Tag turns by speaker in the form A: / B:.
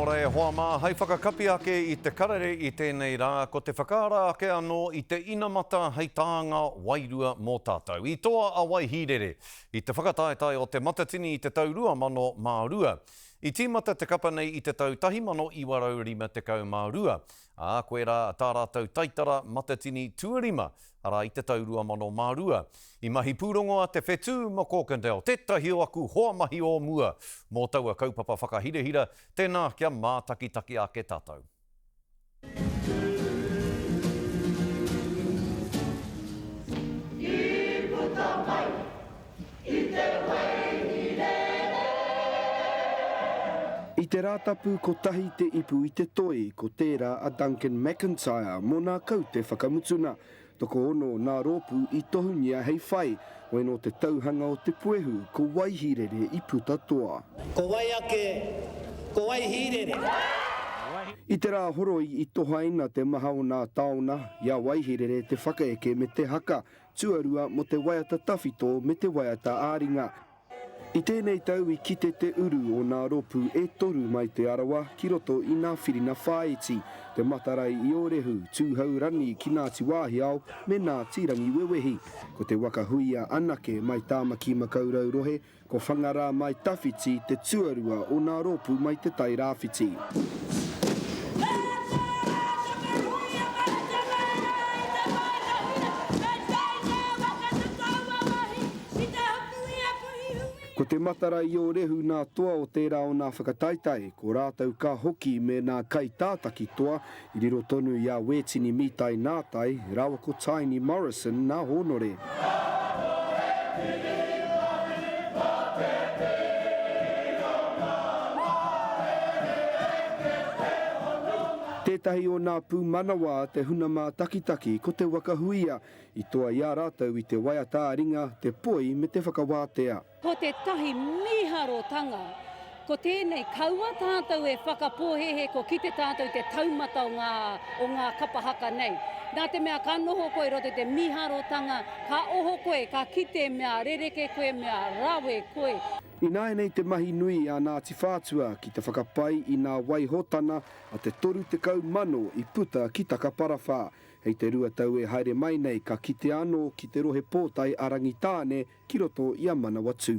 A: Ora e hoa mā, hei whakakapi ake i te karere i tēnei rā, ko te whakaara ake anō i te inamata hei tānga wairua mō tātou. I toa a Waihīrere i te whakataetae o Te Matatini i te tau 2002. I tīmata te kapa nei i te tau 1952, ā, koirā tā rātou taitara Matatini tuarima arā i te tau 2002. I mahi pūrongo a Te Whetū McCorkindale, tētahi o aku hoa mahi o mua, mō taua kaupapa whakahirahira, tēnā kia mātakitaki ake tātou.
B: I puta mai i te Waihirere.
C: I te Rātapu kotahi te ipu i te toi, ko tērā a Duncan McIntyre mō nā kaute whakamutuna. Tokoono nā rōpū i tohungia hei whai, hoi nō te tauhanga o te puehu ko Waihīrere i puta toa.
D: Ko wai ake, ko Waihīrere.
C: I te Rāhoroi i tohaina te maha o nā taona i a Waihīrere te whakaeke me te haka, tuarua mō te waiata tawhito me te waiata ā-ringa. I tēnei tau i kite te uru o nā ropu e toru mai Te Arawa ki roto i nā whirina whāiti, Te Matarai i Ōrehu, Tūhourangi ki Ngāti Wāhiao me Ngāti Rangiwewehi. Ko Te Waka Huia anake mai Tāmaki Makaurau rohe, ko Whangarā mai Tawhiti te tuarua o nā rōpū mai Te Tai Rāwhiti. Ko Te Matara i Ōrehu nā toa o tērā o nā whakataetae, ko rātou ka hoki me nā kaitātaki toa i riro tonu i a Wētini Mītai Nātai rāua ko Taini Morrison nā Hōnore. Tētahi o nā pūmanawa a te huna mātakitaki ko Te Waka Huia, I toa i a rātou i te waiata ā-ringa, te poi me te whakawātea.
E: Ko tētahi mīharotanga, ko tēnei, kaua tātou e whakapōhēhē kua kite tātou te taumata o ngā, o ngā kapa haka nei. Nā te mea ka noho koe i roto i te mīharotanga, ka oho koe, ka kite mea rerekē koe, mea rawe koe.
C: Ināianei te mahi nui a Ngāti Whātua ki te whakapai i nā waihotana a te 30,000 i puta ki Takaparawhā. Hei te 2 tau e haere mai nei ka kitea anō ki te rohe pōtae a Rangitāne ki roto i a Manawatū.